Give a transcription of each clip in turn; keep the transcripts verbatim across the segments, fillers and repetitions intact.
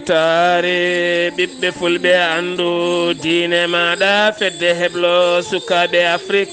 Taare ɓiɓɓe fulɓe anndu diine maaɗa fedde heblo sukaaɓe Afrik.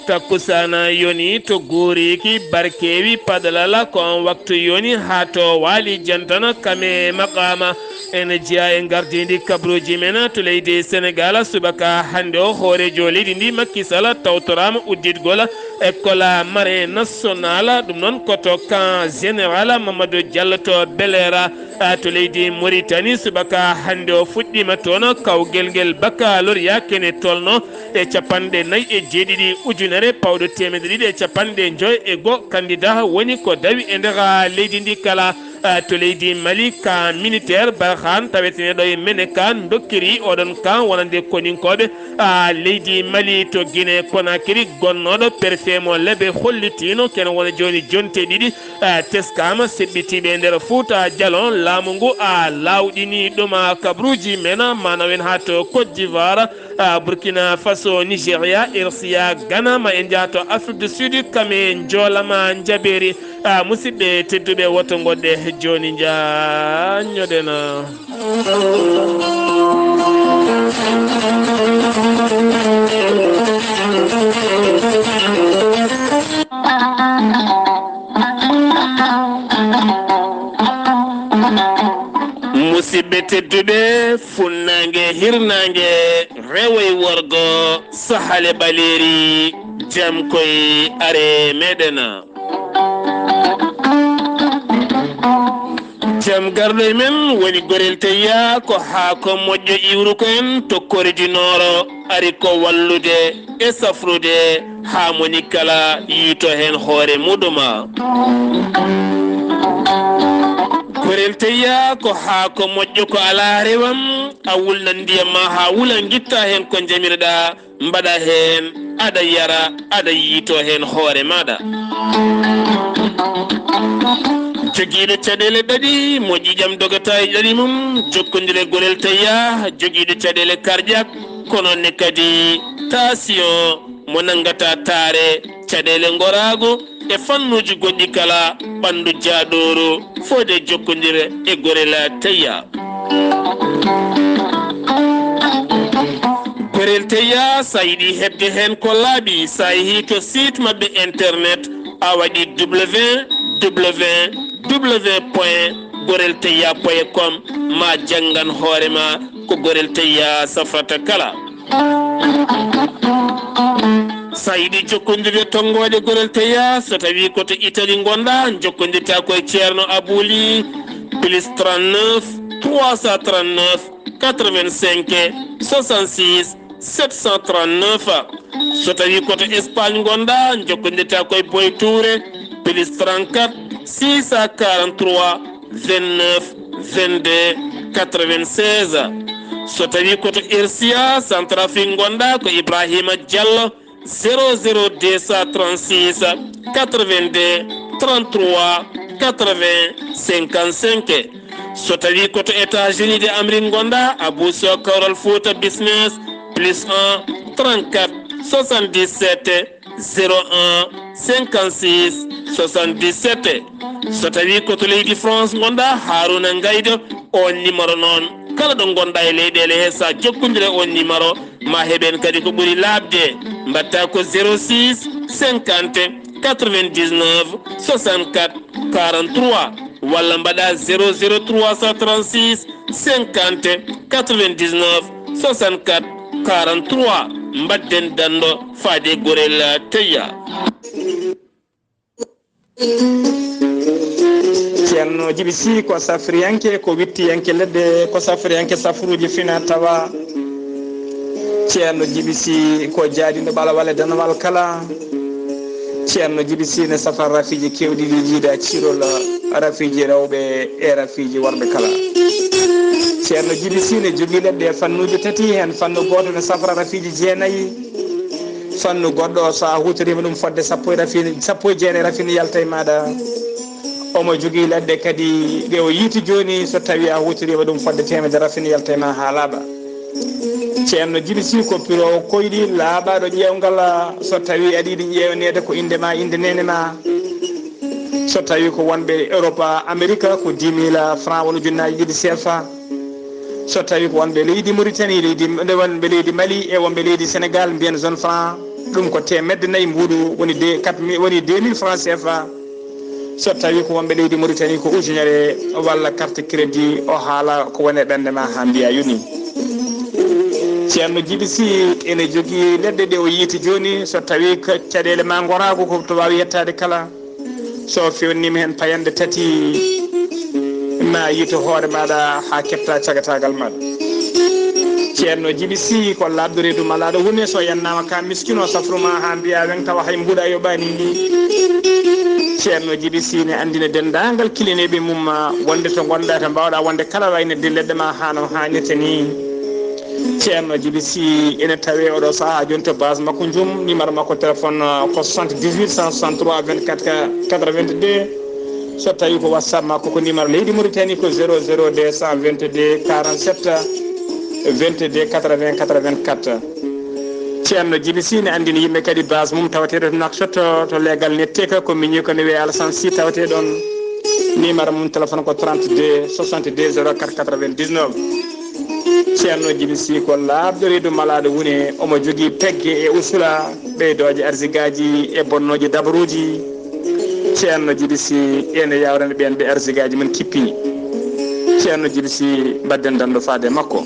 Takkusana yoni to guuriki barkewi padalala ko on waktu yoni haa to waali jantana kame maqama. En jiya e gardindi kabruji men to leydi Senegal subaka hannde o hoorejo leydi ndi Macky Sall tawtorama udditgol école marée nationale, ɗum noon ko to camp général Mamadou Diallo to Belera. A, to leydi Mauritanie, subaka hannde o fuɗɗiima toon kawgel ngel baccalauréat kene tolno e capanɗe nayi e jeeɗiɗi ujunere pawɗo teemedde ɗiɗi e capanɗe njoy e go candidat woni ko dawi e nder leydi ndi kala. A, to leydi Mali, camp militaire Barkhane taweteneɗo e Meneka dokkiri oɗon camp wonande koninkooɓe, a, leydi Mali. To Guinée Conakry, gonnooɗo préfet mo Lebe hollitiino kene wona jooni jonte ɗiɗi, a, teskama seɓɓitiiɓe e nder Fouta Djalon laamu ngu, a, lawɗini ɗum, a, kabruji men, a, manawen haa to Côte d'Ivoire, a, Burkina Faso, Nigeria, R C A, Ghana, ma en njaha to Afrique du Sud, kame njoolama njabeeri. A, musidɓe tedduɓe, woto ngoɗɗe jooni njaññoɗen. Musidɓe tedduɓe, funnaange, hirnaange, rewo e worgo, sahale ɓaleeri, jam koye are meɗen. Jam garɗo e men woni Gorel Teyya, ko haako moƴƴo iwru ko en to Kori du Nord, ari ko wallude e safrude haa moni kala yiito heen hoore muɗum. Gorel Teyya ko haako moƴƴo ko alaa rewam, a wulnan ndiyam ma haa wula, ngitta heen ko njamiroɗaa, mbaɗa heen, aɗa yara, aɗa yiito heen hoore maaɗa. Jogiiɗo caɗeele ɗaɗi, mo ƴiiƴam dogata e ɗaɗi mum, jokkondire Gorel Teyya, jogiiɗo caɗeele cardiaque, ko noon ne kadi tension, mo nanngata taare, caɗeele ngoraagu, e fannuuji goɗɗi kala, ɓanndu jaaɗooru, foti e jokkondire e Gorel Teyya. Gorel Teyya, so a yiɗi heɓde heen ko laaɓi, so a yehii to site maɓɓe internet, a waɗi www point gorel teyya point com, ma janngan hoore ma ko Gorel Teyya safrata kala. So a yiɗi jokkondirde tonngoode Gorel Teyya, so tawii ko to Italie ngonɗaa, jokkondirtaa ko e Ceerno Abou Ly, plus trente-neuf, trois cent trente-neuf, quatre-vingt-cinq, soixante-six, sept cent trente-neuf. So tawii ko to Espagne ngonɗaa, jokkondirtaa ko e Boy Touré, plus trente-quatre, six cent quarante-trois, vingt-neuf, vingt-deux, quatre-vingt-seize. So tawii ko to R C A, Centrafrique ngonɗaa, ko Ibrahima Diallo, zéro zéro deux cent trente-six, quatre-vingt-deux, trente-trois, quatre-vingts, cinquante-cinq. So tawii ko to États-Unis de Amérique ngonɗaa, Abou Sow Kawral Fouta Business, plus un, trente-quatre, soixante-dix-sept, zéro un, cinquante-six, soixante-dix-sept. So tawii ko to leydi France ngonɗaa, Harouna Ngaydo, on numéro noon, kala ɗo ngonɗaa e leyɗeele he, so a jokkondire on numéro, ma heɓen kadi ko ɓuri laaɓde. Mbaɗtaa ko zéro six, cinquante, quatre-vingt-dix-neuf, soixante-quatre, quarante-trois, walla mbaɗaa zéro zéro trois cent trente-six, cinquante, quatre-vingt-dix-neuf, soixante-quatre, quarante-trois. Mbaɗden danndo faade Gorel Teyya. Ceerno Jibi Sy ko safriyanke, ko wittiyanke leɗɗe, ko safriyanke safruuji fina tawa. Ceerno Jibi Sy ko jaadiiɗo ɓalawal e danawal kala. Ceerno Jibi Sy ne safra rafiiji keewɗi ɗi jiida cirol rafiiji rewɓe e rafiiji worɓe kala. Ceerno Jibi Sy ne jogii leɗɗe e fannuuji tati, heen fannu gooto ne safra rafiiji jeenayi. Fannu goɗɗo, so a huutoriima ɗum fodde sappo e rafi-, sappo e jeenayi rafi ne yalta e maaɗa. Omo jogii leɗɗe kadi ɗe o yiyti jooni, so tawii a huutoriima ɗum fodde teemedere rafi ne yalta e ma haa laaɓa. Ceerno Jibi Sy ko piroowo koyɗi, laaɓaaɗo ƴeewngal, so tawii aɗa yiɗi ƴeewneede ko innde ma, innde neene ma. So tawii ko wonɓe Europe, Amerika, ko dix mille francs, woni ujunnaaji ɗiɗi C F A. So tawi ko wonɓe leydi Mauritanie, leydi, wonɓe leydi Mali e wonɓe leydi Sénégal, mbiyen zone franc, ɗum ko teemedde nayi mbuuɗu, woni de, quatre mille, woni deux mille francs C F A. So tawi ko wonɓe leydi Mauritanie, ko ujunere walla carte crédit, o haala ko woni e ɓernde ma haa mbiya yoni. Ceerno Jibi Si ene jogii leɗɗe ɗe o yiiti jooni, so tawi ko caɗeele ma ngoraago ko to waawi yettaade kala. So fewnniima heen payanɗe tati, ma yiytu hoore maaɗa haa keɓta cagataagal maaɗa. Ceerno Jibi Si ko laaɓɗo reedu malaaɗo wune, so yannaama ka miskino safru ma haa mbiya weŋ tawa hay mbuuɗa yoɓaani. Ceerno Jibi Si ne anndina denndaangal kilineeɓe mum wonde to ngonɗa to mbaawɗa wonde kala wayne de leɗɗe ma haa no haanirta ni. Ceerno Jibi Si ene tawee oɗo sahaa jooni to base makko Njum, numéro makko téléphone, uh, ko soixante-dix-huit cent soixante-trois vingt-quatre quatre-vingt-deux. So tawi ko WhatsApp makko ko numéro leydi Mauritanie ko zéro zéro deux cent vingt-deux quarante-sept vingt-deux quatre-vingts quatre-vingt-quatre. Ceerno Jibi Si ne anndini yimɓe kadi base mum tawateeɗo to Nouakchott to leegal Netteka, ko miñi ko ne wiyee Alassane Sy tawetee ɗoon. Numéro mum téléphone ko trente-deux soixante-deux zéro quatre quatre-vingt-dix-neuf. Ceerno Jibi Si ko laaɓɗo reedu malaaɗo wune, omo jogii pegge e usula, ɓeydooje arsigaaji e bonnooji dabaruuji. Ceerno Jibi Si ene yawrani ɓeen ɓe arsigaaji mum kippi. Ceerno Jibi Si, mbaɗden danndo faade makko.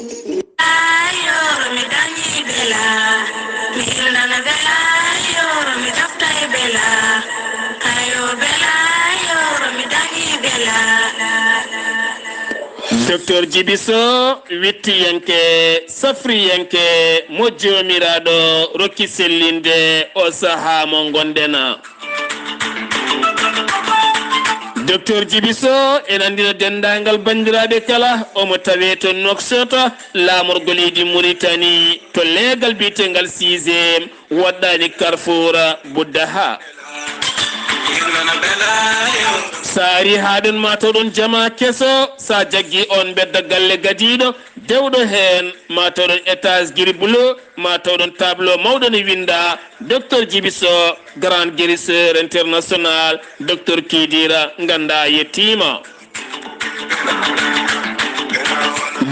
Ayo, mi dañi bela, mi hirnana bela, ayo, mi toftay bela, ayo, bela, ayo, mi dañi bela. Docteur Jibi Soh, wittiyanke, safriyanke, mo Joomiraaɗo rokki sellinde o sahaa mo ngonɗen. Docteur Jibi Soh ene anndina denndaangal banndiraaɓe kala, omo tawee to Nouakchott, laamorgo leydi Mauritanie, to leegal biyeteengal sixième, woɗɗaani Carrefour Buddaha. Sa ari haa ɗon, ma taw ɗon jamaa keso, sa jaggi on mbedda galle gadiiɗo, dewɗo heen, ma taw ɗon étage gris bleu, ma taw ɗon tableau mawɗo ne winnda, Docteur Jibi Soh, grand guérisseur international, Docteur Kidira, ngannda yettiima.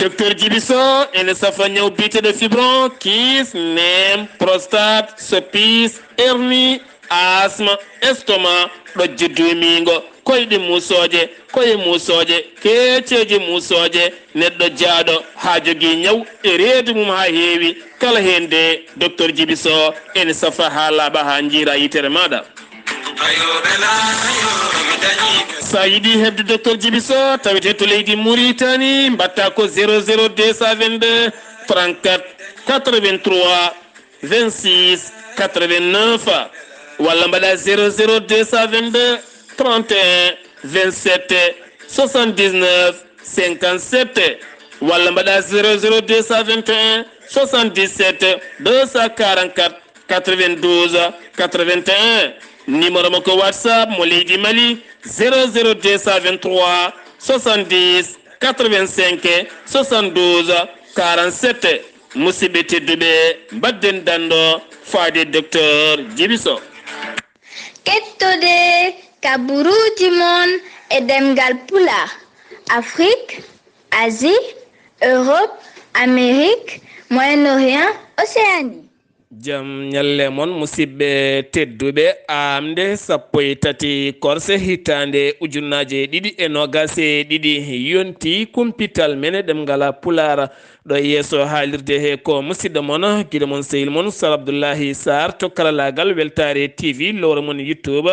Docteur Jibi Soh ene safa ñaw biyeteeɗo fibron, kyste, neem, prostate, soppis, hernie, asthme, estomac, ɗojjo duumiingo, koyɗe muusooje, koye muusooje, keeceeje muusooje, neɗɗo jaaɗo haa jogii ñaw e reedu mum haa heewi, kala heen de, Docteur Jibi Soh ene safa haa laaɓa, haa njiira yitere maaɗa. Sa yiɗi heɓde Docteur Jibi Soh, tawete to leydi Mauritanie, mbaɗta ko zéro zéro deux cent vingt-deux trente-quatre quatre-vingt-trois vingt-six quatre-vingt-neuf, walla mbaɗa zéro zéro deux cent vingt-deux trente et un vingt-sept soixante-dix-neuf cinquante-sept, walla mbaɗa zéro zéro deux cent vingt et un soixante-dix-sept deux cent quarante-quatre quatre-vingt-douze quatre-vingt-un. Numéro makko WhatsApp mo leydi Mali, zéro zéro deux cent vingt-trois soixante-dix quatre-vingt-cinq soixante-douze quarante-sept. Musidɓe tedduɓe, mbaɗden danndo faade Docteur Jibi Soh. Kettude kaburuuji mon e ɗemngal Pulaar, Afrique, Asie, Europe, Amérique, Moyen-Orient, Océanie. Jam ñalle mon, musidɓe tedduɓe. Aamnde sappo e tati korse hitaande ujunnaaje ɗiɗi e noogaas e ɗiɗi, yonti kumpital men e ɗemngal Pulaar. Ɗo e yeeso haalirde he ko musidɗo mon, giɗo mon, sehil mon, Sar Abdullahi Sarr, to karalaagal Weltaare T V, lowre mon YouTube.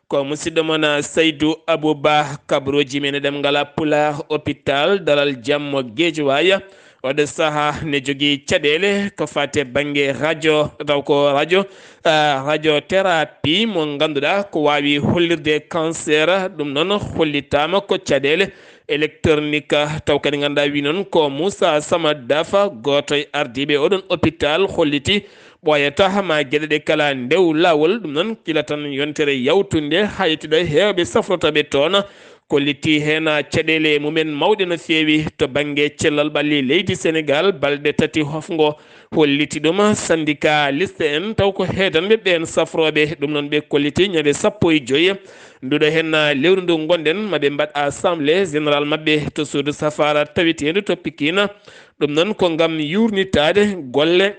Ko musidɗo mon, Saydu Abuba, kabrooji men e ɗemngal Pulaar, hôpital Dalal Jam mo Guédiawaye. Oɗo sahaa ne jogii caɗeele ko faati e bannge radio, taw ko radio, ah, radiothérapie mo ngannduɗaa ko waawi hollirde cancer. Ɗum noon hollitaama ko caɗeele électronique, taw kadi ngannduɗaa wi noon ko Moussa Samad Dafa, gooto e ardiiɓe oɗon hôpital, holliti ɓooyata ma geɗe ɗe kala ndew laawol. Ɗum noon, gila tan yontere yawtunde haa yettude heewɓe safrota ɓe toon, kollitii heen caɗeele mumen mawɗe no feewi to bannge cellal ɓalli leydi Senegaal. Balɗe tati hofngo holliti ɗum, sanndikaliste en taw ko heedanɓe ɓeen safrooɓe. Ɗum noon, ɓe kollitii ñande sappo e joy nduɗo heen lewru ndu ngonɗen, maɓe mbaɗ assemblée générale maɓɓe to suudu safaara taweteendu to Pikine. Ɗum noon ko ngam yuurnitaade golle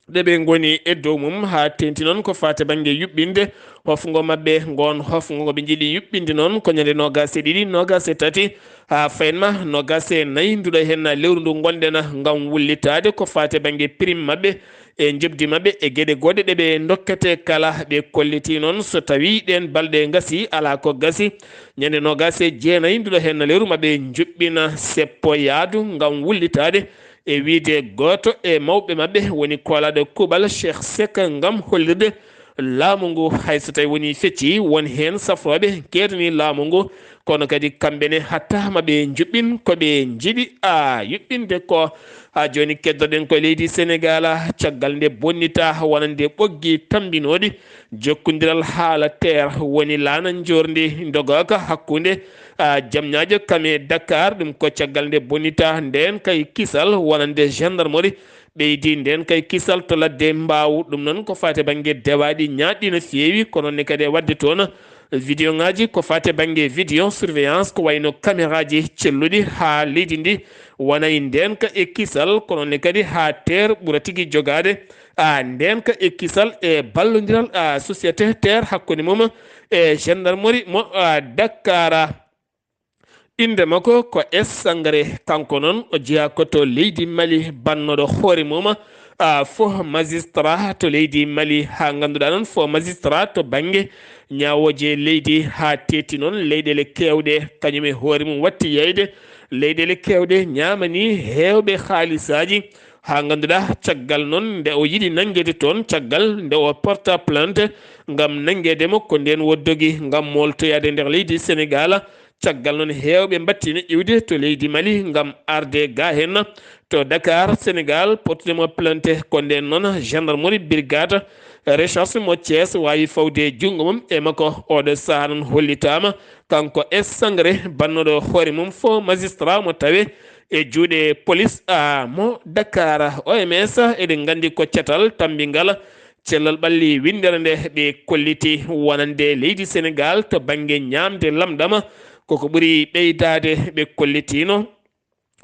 ɗe ɓe ngoni e dow mum, haa teeŋti noon ko faati bannge yuɓɓinde hofngo maɓɓe. Ngoon hofngo ngo ɓe njiɗi yuɓɓinde noon ko ñande noogaas e ɗiɗi, noogaas e tati, haa faynma noogaas e nayi nduɗo heen lewru ndu ngonɗen, ngam wullitaade ko faati bannge prime maɓɓe e njoɓdi maɓɓe e geɗe goɗɗe ɗe ɓe ndokketee kala. Ɓe kollitii noon, so tawii ɗeen balɗe ngasii, alaa ko gasi, ñande noogaas e jeenayi nduɗo heen lewru maɓɓe njuɓɓina seppo yaadu ngam wullitaade. E wiyde gooto e mawɓe maɓɓe woni koolaaɗo kuuɓal Cheikh Seck ngam hollirde laamu ngu, hay so tawii wonii feccii, won heen safrooɓe keedanii laamu ngu, kono kadi kamɓe ne hatta ma ɓe njuɓɓin ko ɓe njiɗi a yuɓɓinde ko. Haa jooni keddoɗen ko leydi Senegaal, caggal nde bonnita wonande ɓoggi tammbinooɗi jokkondiral haala teer woni laana njoorndi ndogooka hakkunde, a, Jamñaajo kam e Dakar. Ɗum ko caggal nde bonnita ndeen kay kisal wonande gendarmerie ɓeydi ndeen kay kisal to ladde Mbaaw. Ɗum noon ko faati bannge dewaaɗi ñaaɗɗi no feewi, kono ne kadi e waɗde toon vidéo ŋaaji ko faati bannge vidéo surveillance, ko wayno caméraji celluɗi haa leydi ndi wonay ndeenka e kisal, kono ne kadi haa teer ɓura tigi jogaade, a, ndeenka e kisal e ballondiral, a, société teer hakkunde mum e gendarmerie mo, a, Dakar. Innde makko ko S Sangaré. Kanko noon o jeyaa ko to leydi Mali, bannooɗo hoore mum, a, fo magistrat to leydi Mali, haa ngannduɗaa noon fo magistrat to bannge ñaawooje leydi, haa teeŋti noon leyɗeele keewɗe, kañum e hoore mum watti yeyde leyɗeele keewɗe, ñaamanii heewɓe haalisaaji, haa ngannduɗaa caggal noon nde o yiɗi nanngeede toon, caggal nde o porta plainte ngam nanngeede mo, ko ndeen o dogi ngam mooltoyaade nder leydi Senegaal. Caggal noon, heewɓe mbaɗtiino iwde to leydi Mali ngam arde ga heen to Dakar, Senegaal, portude mo plainte. Ko ndeen noon, gendarmerie brigade recherche mo Thiès waawi fawde junngo mum e makko. Oɗo sahaa noon hollitaama, kanko S Sangaré, bannooɗo hoore mum fo magistrat mo tawee e juuɗe police, a, mo Dakar. O M S, eɗen nganndi ko catal tammbingal cellal ɓalli winndere nde ɓe kolliti wonande leydi Senegaal to bannge ñaamde lamɗam. Koko ɓuri ɓeydaade ɓe kollitiino,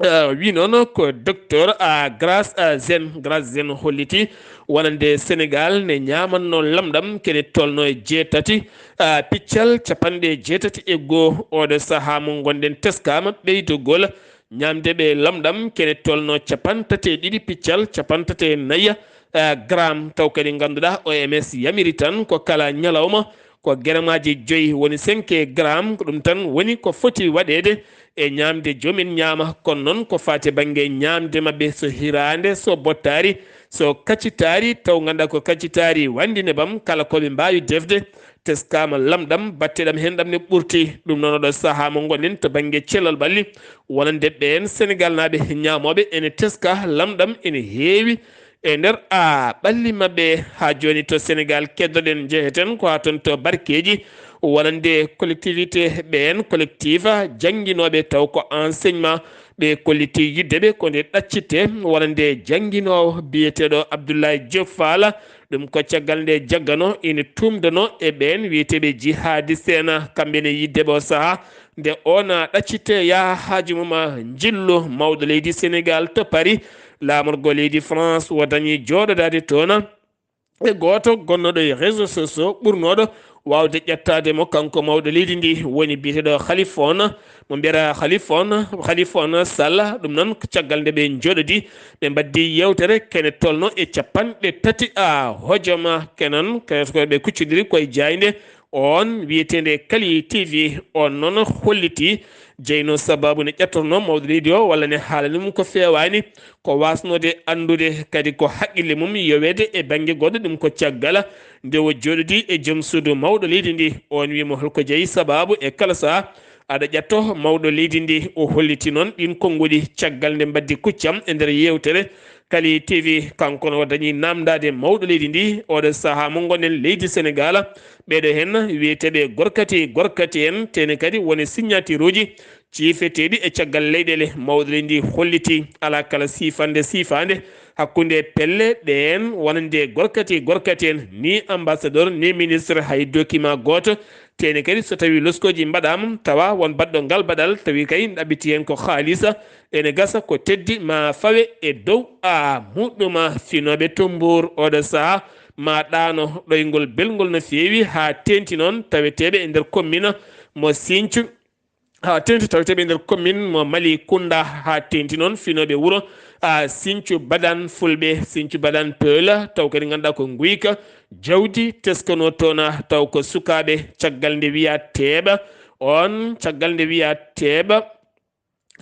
a, wi noon ko docteur, a, Grace, a, Zen. Grace Zen holliti wonande Senegaal ne ñaamanno lamɗam kene tolno e jeetati, a, piccal capanɗe jeetati e goo. Oɗo sahaa mo ngonɗen teskaama ɓeydogol ñaamde ɓe lamɗam kene tolno capantati e ɗiɗi piccal capantati e nayi, eh, gram. Taw kadi ngannduɗaa O M S yamiri tan ko kala ñalawma ko gramaaji joyi woni cinq gram, ko ɗum tan woni ko foti waɗeede e ñaamde jomin ñaama. Kono noon ko faati bannge ñaamde maɓɓe, so hiraande, so bottaari, so kaccitaari, taw ngannduɗaa ko kaccitaari wanndi nebam, kala ko ɓe mbaawi defde, teskaama lamɗam, batte ɗam heen ɗam ne ɓurti. Ɗum noon oɗo sahaa mo ngonɗen to bannge cellal ɓalli, wonande ɓeen Senegaalnaaɓe ñaamooɓe ene teska lamɗam ene heewi e nder, a, ɓalli maɓɓe. Haa jooni to Senegaal keddoɗen, njeheten ko haa toon to barkeeji, wonande collectivité ɓeen, collectif jannginooɓe taw ko enseignement, ɓe kolliti yidde ɓe ko nde ɗaccite wonande jannginoowo biyeteeɗo Abdoulaye Diop Fall. Ɗum ko caggal nde jaggano ina tuumdano e ɓeen wiyeteeɓe jihadiste en, kamɓe ne yidde ɓe o sahaa nde oon ɗaccite yaha haaju mum njillu mawɗo leydi Senegaal to Paris, laamorgo leydi France o dañi jooɗodaade toon e gooto gonnooɗo e réseaux sociaux ɓurnooɗo waawde ƴettaade mo, kanko mawɗo leydi ndi woni biyeteeɗo Khalifa on, mo mbiyata Khalifa on, Khalifa on Sall. Ɗum noon, caggal nde ɓe njooɗodii, ɓe mbaɗdi yeewtere kene tolno e capanɗe tati a hojoma. Kenan, ko ɓe kuccondiri koye jaaynde on wiyeteende Kali T V. On noon holliti jeyno sababu ne ƴettorno mawɗo leydi o, walla ne haalani mum ko feewaani, ko waasnode anndude kadi ko haqqille mum yoweede e bannge goɗɗo. Ɗum ko caggal nde o jooɗodii e joom suudu mawɗo leydi ndi. On wiyi mo holko jeyi sababu e kala sahaa aɗa ƴetto mawɗo leydi ndi. O holliti noon ɗin konnguɗi caggal nde mbaddi kuccam e nder yeewtere Tali T V, kanko no dañi namdaade mawɗo leydi ndi, oɗo sahaa mo ngonɗen leydi Senegal. Ɓeeɗo heen wiyeteeɓe gorkati, gorkati en, tene kadi woni signatiruuji ciifeteeɗi e caggal leyɗeele. Mawɗo leydi ndi holliti alaa kala siifande, siifaande hakkunde pelle ɗeen wonande gorkati, gorkati en, ni ambassadeur, ni ministre, hay document gooto. Tene kadi so tawi loskooji mbaɗaama, tawa won baɗɗo ngal baɗal, tawi kay ɗaɓɓiti heen ko haalisa, ene gasa ko teddi ma fawe e dow a muɗɗuma. Finooɓe to Mbuur oɗo sahaa ma ɗaano ɗoyngol belngol no feewi, haa teenti noon taweteeɓe e nder commune mo Sinthiou, haa teenti taweteeɓe e nder commune mo Mali Kounda, haa teenti noon finooɓe wuro a Sinthiou Badane, Fulɓe Sinthiou Badane Peul, taw kadi ngannduɗaa ko nguyka jawdi teskanoo toon, taw ko sukaaɓe, caggal nde wiyaa teeɓa on, caggal nde wiyaa teeɓa,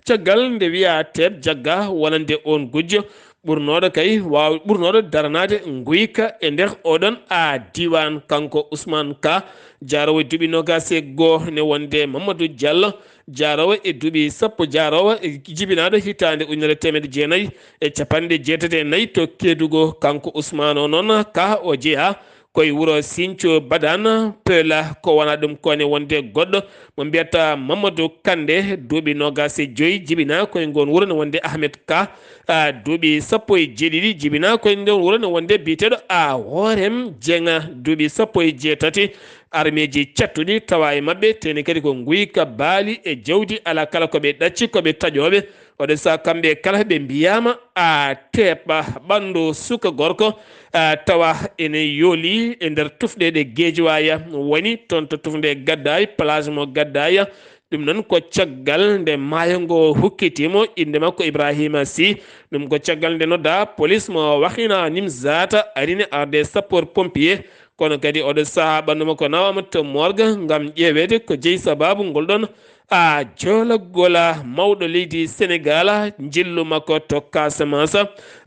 caggal nde wiyaa teeɓ jagga wonande oon gujjo, ɓurnooɗo kay waaw, ɓurnooɗo daranaade nguyka e nder oɗon a diiwaan, kanko Ousmane Ka, jaaroowo e duuɓi noogaas e goo, ne wonde Mamadou Diallo, jaaroowo e duuɓi sappo, jaaroowo e jibinaaɗo hitaande ujunere teemedde jeenayi e capanɗe jeetati e nayi to Kédougou. Kanko Ousmane o noon, Ka o jeyaa ko e wuro Sinthiou Badane Peul, ko wonaa ɗum ko ne wonde goɗɗo mo mbiyata Mamadou Kandé, duuɓi noogaas e joyi, jibinaa ko e ngoon wuro ne wonde Ahmed Ka, a, duuɓi sappo e jeeɗiɗi, jibinaa ko e ngoon wuro ne wonde biyeteeɗo a Worem Dieng, duuɓi sappo e jeetati. Armeeji cattuɗi tawa e maɓɓe, tene kadi ko nguyka baali e jawdi, alaa kala ko ɓe ɗacci, ko ɓe taƴooɓe. Oɗo sahaa kamɓe kala ɓe mbiyaama a teeɓa ɓanndu suka gorko, a, tawa ene yooli e nder tufɗe ɗe Geejiwaaya woni, toon to tufnde Gaddaay, place mo Gaddaay. Ɗum noon ko caggal nde maayo ngo hukkitiimo, innde makko Ibrahima Sy. Ɗum ko caggal nde noddaa police mo Wakhinane Nimzatt, arii ne arde sapeur pompier. Kono kadi oɗo sahaa ɓanndu makko nawaama to morgue ngam ƴeeweede ko jeyi sabaabu ngol ɗoon a joolagol mawɗo leydi Senegal, njillu makko to Casamance.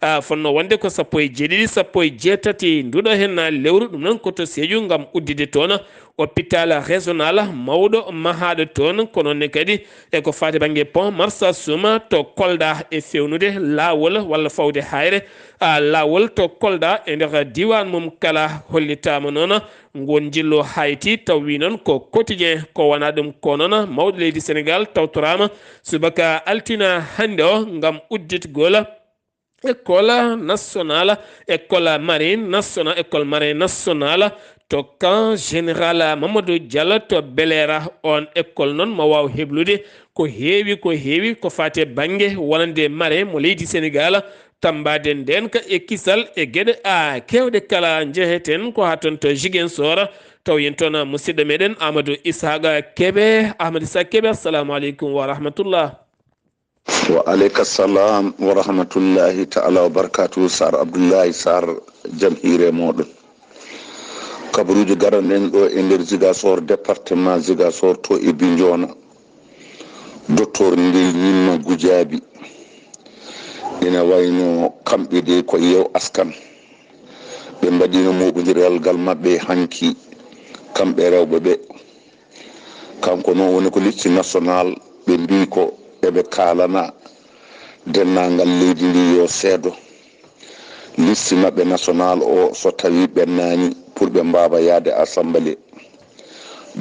A, fotnoo wonde ko sappo e jeeɗiɗi, sappo e jeetati nduɗo heen lewru, ɗum noon ko to Sédhiou ngam udditde toon hôpital régional mawɗo mahaaɗo toon. Kono ne kadi e ko faati bannge pont Marsassoum to Kolda e feewnude laawol walla fawde hayre, a, laawol to Kolda e nder diiwaan mum kala hollitaama noon. Ngoon njillu hayti, taw wi noon ko quotidien, ko wonaa ɗum ko noon mawɗo leydi Senegal tawtoraama subaka altina hannde o ngam udditgol école nationale, école marine nationale, école marine nationale to camp général Mamadou Diallo to Bel Air. On école noon mo waaw heblude ko heewi, ko heewi ko faati e bannge wonande marin mo leydi Senegal, tammbaade ndeenka e kisal e geɗe a keewɗe kala. Njeheten ko haa toon to Ziguinchor, taw yen toon musidɗo meɗen Amadou Isaaqa Kebe. Amadou Isaaqa Kebe, assalamu aleykum wa rahmatullah. Wa aleyka salam wa rahmatullahi ta'ala wa barakatuhu, Sar Abdullahi Sar, jam hiire moɗon. Kabaruuji garanɗen ɗo e nder Ziguinchor, département Ziguinchor, to e Bignona. Docteur Ndeye Gnimma Goudiaby, ina wayno kamɓe de ko yeew askan. Ɓe mbaɗino moɓondiral maɓɓe hanki, kamɓe rewɓe ɓe. Kanko noon woni ko liste national, ɓe mbi ko eɓe kaalana denndaangal leydi ndi yo seedo. Liste maɓɓe national o, so tawi ɓennaani pour ɓe mbaawa yahde assemblée,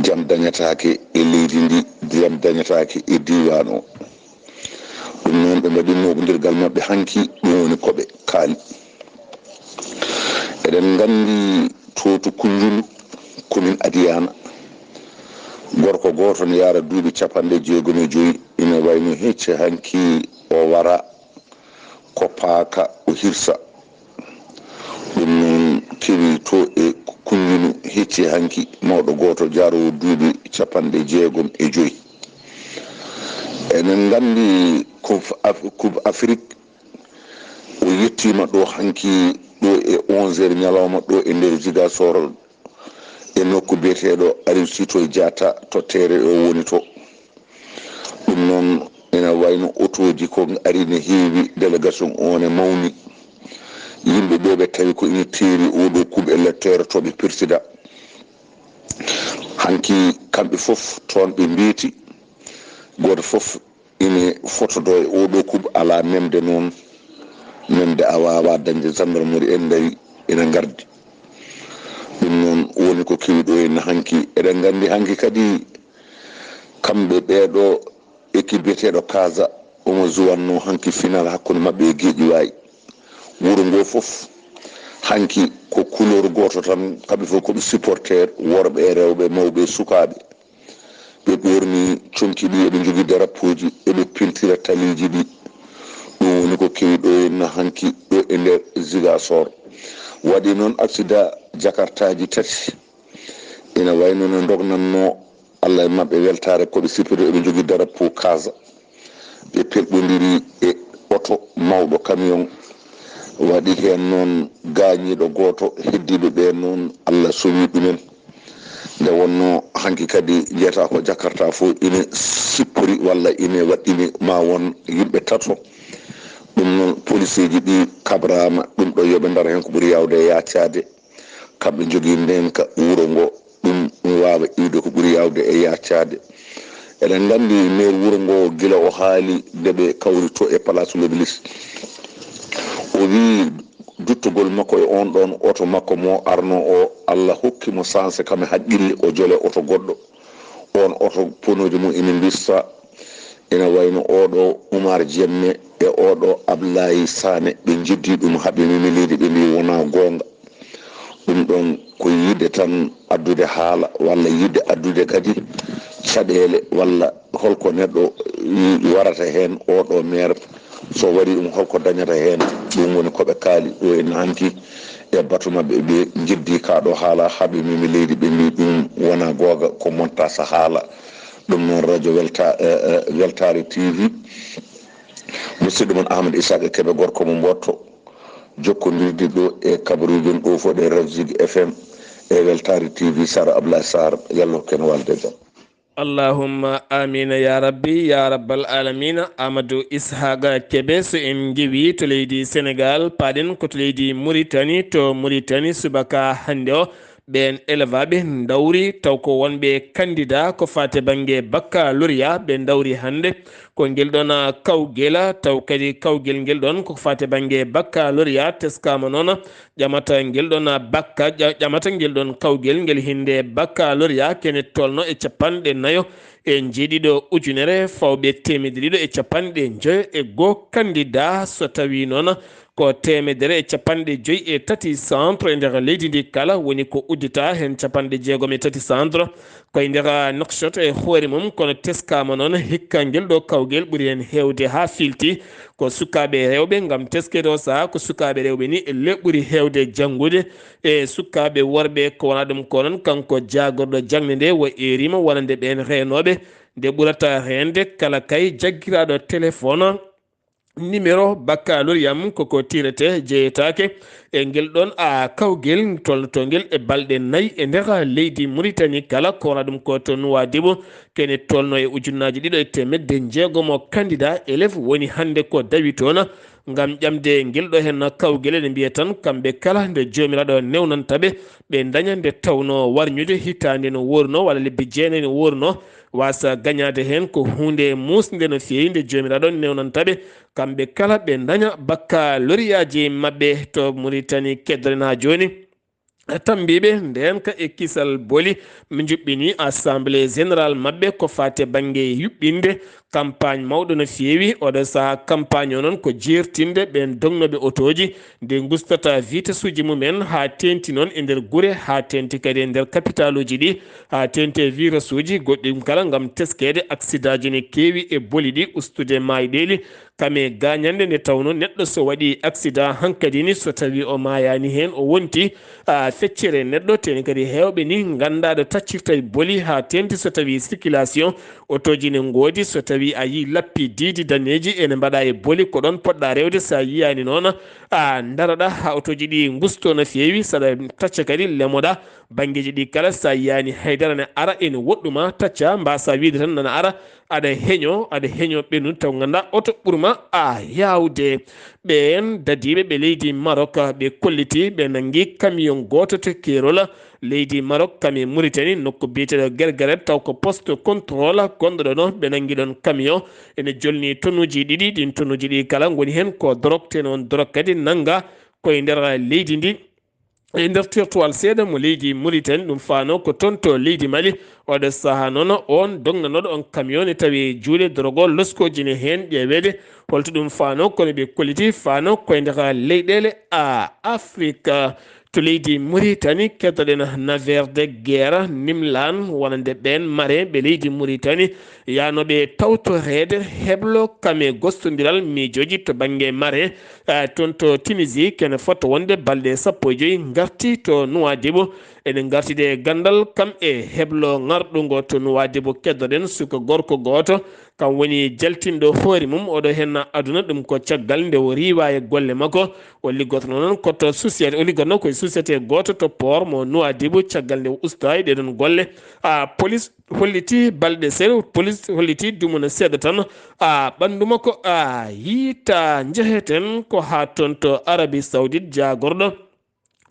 jam dañataake e leydi ndi, jam dañataake e diiwaan o. Ɗum noon ɓe mbaɗi moɓondirgal maɓɓe hanki, ɗum woni ko ɓe kaali. Eɗen nganndi to, to Kunjulu, commune Adiana, gorko gooto ne yahra duuɓi capanɗe jeegom e joyi, ina wayno hecci hanki o wara ko paaka o hirsa. Ɗum noon kewi to e Kunjulu hecci hanki mawɗo gooto jaaroowo duuɓi capanɗe jeegom e joyi. Eɗen nganndi Coupe Af-, Coupe Afrique, o yettiima ɗo hanki ɗo e onze heures ñalawma ɗo e nder Ziguinchor e nokku biyeteeɗo Aline Sitoé Diatta to terrain o woni to. Ɗum noon ina wayno otooji ko ari ne heewi, délégation o ne mawni. Yimɓe ɓe ɓe tawi ko ina teeri oɗo coupe électeur to ɓe pirtida. Hanki kamɓe fof toon ɓe mbeeti, gooto fof ine fotodo e oɗo coupe, alaa memde noon. Nande a waawaa dañde, gendarmerie en ngari ina ngardi. Ɗum noon woni ko kewi ɗo henna hanki. Eɗen nganndi hanki kadi kamɓe ɓeeɗo équipe biyeteeɗo Casa omo juwanno hanki final hakkunde maɓɓe e Guédiawaye. Wuro ngo fof hanki ko couleur gooto tan, kamɓe fof ko ɓe supporter, worɓe e rewɓe, mawɓe e sukaaɓe. Ɓe ɓorni conki ɗi, eɓe njogii darapooji, eɓe peltira taliiji ɗi. Ɗum woni ko kewi ɗo henna hanki ɗo e nder Ziguinchor. Waɗi noon aksida jakartaaji tati. Ina wayno no ndognanno Allah e maɓɓe weltaare ko ɓe sippito, eɓe njogii darapoo Casa. Ɓe pelɓondiri e oto mawɗo camion. Waɗi heen noon gaañiiɗo gooto, heddiiɓe ɓe noon Allah soñi ɗumen. Nde wonno hanki kadi njiyata ko Jakarta fof ine sippori walla ine waɗɗini ma won yimɓe tato. Ɗum noon poliseeji ɗi kabraama ɗum ɗo yo ɓe ndar heen ko ɓuri yaawde e yaacaade. Kamɓe njogii ndeenka wuro ngo, ɗum ɗum waawa iwde ko ɓuri yaawde e yaacaade. Eɗen nganndi maire wuro ngo gila o haali nde ɓe kawrito e Place Loblis. O wii duttugol makko e on ɗon oto makko mo arno o, Allah hokki mo sanse kam e haqqille o jole oto goɗɗo. On oto ponooji mum ina mbissa, ina wayno oɗo Umar Jemme e oɗo Ablaye Sane, ɓe njeddi ɗum haa ɓe memi leydi, ɓe mbi wona goonga. Ɗum ɗon ko yiɗde tan addude haala walla yiɗde addude kadi caɗeele walla holko neɗɗo warata heen oɗo maire, so waɗi ɗum holko dañata heen. Ɗum woni ko ɓe kaali ɗo e hanki e batu maɓɓe, ɓe njeddi kaɗo haala haa ɓe memi leydi, ɓe mbi ɗum wona goonga, ko montage haala. Ɗum noon radio welta, eh, eh, weltaare T V, musidɗo mon Ahmad Isaka Kebe, gorko mo Mboto, jokkondirde ɗo e kabaruuji ɗo fof ɗe Razig F M e weltaare T V. Sara Ablaye Sarr, yallo ken walde jam. Allahumma amina ya rabbi ya rabbal alamina. Amadou Ishaqa Kebe, so en ngewi to leydi Sénégal, paaɗen ko to leydi Mauritanie. To Mauritanie, subaka hannde o, ɓeen elevaaɓe ndawri taw ko wonɓe candidat ko faate bannge baccalauréat ɓe ndawri hannde. Ko ngel ɗon kawgel, taw kadi kawgel ngel ɗon ko faate bannge baccalauréat, teskaama noon ƴamata ngel ɗon bakka, ƴa-, ƴamata ngel ɗon kawgel ngel hinnde baccalauréat kene tolno e capanɗe nayo e njeeɗiɗo ujunere fawɓe teemedde ɗiɗo e capanɗe njoyo e goo candidat. So tawii noon ko teemedere e capanɗe joyi e tati centre e nder leydi ndi kala woni ko uddita, heen capanɗe jeegom e tati centre koye nder Nouakchott e hoore mum, kono teskaama noon hikka ngel ɗo kawgel ɓuri heen heewde haa filti ko sukaaɓe rewɓe, ngam teskede o sahaa ko sukaaɓe rewɓe ni le ɓuri heewde janngude e sukaaɓe worɓe. Ko wona ɗum ko noon, kanko jaagorɗo jaŋde nde o eerima wonande ɓeen reenooɓe nde ɓurata reende kala kay jaggiraaɗo téléphone numéro baccalauréat mum koko tirete, jeyetaake e ngel ɗon a kawgel tolnotongel e balɗe nayi e nder leydi Mauritanie kala. Ko wona ɗum ko to Nouadhibou, kene tolno e ujunnaaji ɗiɗo e teemedde jeegomo candidat élève woni hannde ko dawi toon ngam ƴamde ngel ɗo heen kawgel. Ene mbiya tan kamɓe kala nde Joomiraaɗo newnanta ɓe, ɓe daña nde tawno warñude hitaande no worno walla lebbi jeenayi no worno, wasa gañaade heen ko huunde muusnde no feewi nde Joomiraaɗo newnanta ɓe, kamɓe kala ɓe daña baccalauréatji maɓɓe to Mauritanie keddorena jooni. Tambiiɓe ndeen ka e kisal boli, mi njuɓɓini assemblée générale maɓɓe ko faate bannge yuɓɓinde campagne mawɗo no feewi. Oɗo sahaa campagne o noon ko jeertinde ɓeen dognooɓe otooji, nde ngustata vitesse uji mumen haa teeŋti noon e nder gure, haa teeŋti kadi e nder kapitaaluuji ɗi, haa teeŋti e virage uji goɗɗi kala ngam teskeede aksidaaji ne keewi e boli ɗi, ustude maayɗeeli kam e gaañannde nde tawnoo neɗɗo so waɗii aksidaa hankadi ni so tawii o maayaani heen o wonti, a, feccere neɗɗo. Teeŋti kadi heewɓe ni nganndaa ɗo taccirta e boli haa teeŋti so tawii circulation otooji ne ngoodi, so tawii a yii lappi diidi daneeji ene mbaɗa e boli ko ɗoon poɗɗa rewde, so a yiyaani noon a ndaroɗa haa otooji ɗi ngusto no feewi, saɗa tacca kadi lemoɗa Banngeeji ɗi kala, so a yiyaani haydara ne ara ene woɗɗuma, tacca, mbaasa wiide tan nana ara, aɗa heño, aɗa heño ɓennude taw ngannduɗaa oto ɓurma a yaawde. Ɓeen dadiiɓe ɓe leydi Maroc, ɓe kolliti, ɓe nanngi camion gooto to keerol leydi Maroc kam e Mauritanie, nokku biyeteeɗo Guergueret, taw ko poste contrôle gonɗo ɗono, ɓe nanngi ɗon camion, ene jolni tonuuji ɗiɗi, ɗin tonuuji ɗi kala ngoni heen ko dorog, te noon dorog kadi nannga koye nder leydi ndi. E nder territoire seeɗa mo leydi Mauritanie, ɗum faano ko toon to leydi Mali. Oɗo sahaa noon, oon dognanooɗo on camion ne tawi e juuɗe dorogo loskooji ne heen ƴeeweede. Holto ɗum faano? Kono ɓe kolliti faano koye nder leyɗeele a Afrique. To leydi Mauritanie, keddoɗen navire de guerre Nimlan, wonande ɓeen mare ɓe leydi Mauritanie, yaanooɓe tawtoreede heblo kam e gostondiral miijooji to bannge mare, eh, toon to Tunisie, kene fota wonde balɗe sappo e joyi, ngarti to Nouadhibou. Ene ngartide e ganndal kam e heblo ŋarɗungo to Nouadhibou. Keddoɗen suka gorko gooto, kam woni jaltinɗo hoore mum oɗo henna aduna, ɗum ko caggal nde o riiwa e golle makko. O liggotno noon ko to société, o liggotno koye société gooto to port mo Nouadhibou, caggal nde o usta e ɗeɗon golle. A, police holliti balɗe seeɗa, police holliti dumunna seeɗa tan, a, ɓanndu makko, a, yiita. Njeheten ko haa toon to Arabie Saoudite, jaagorɗo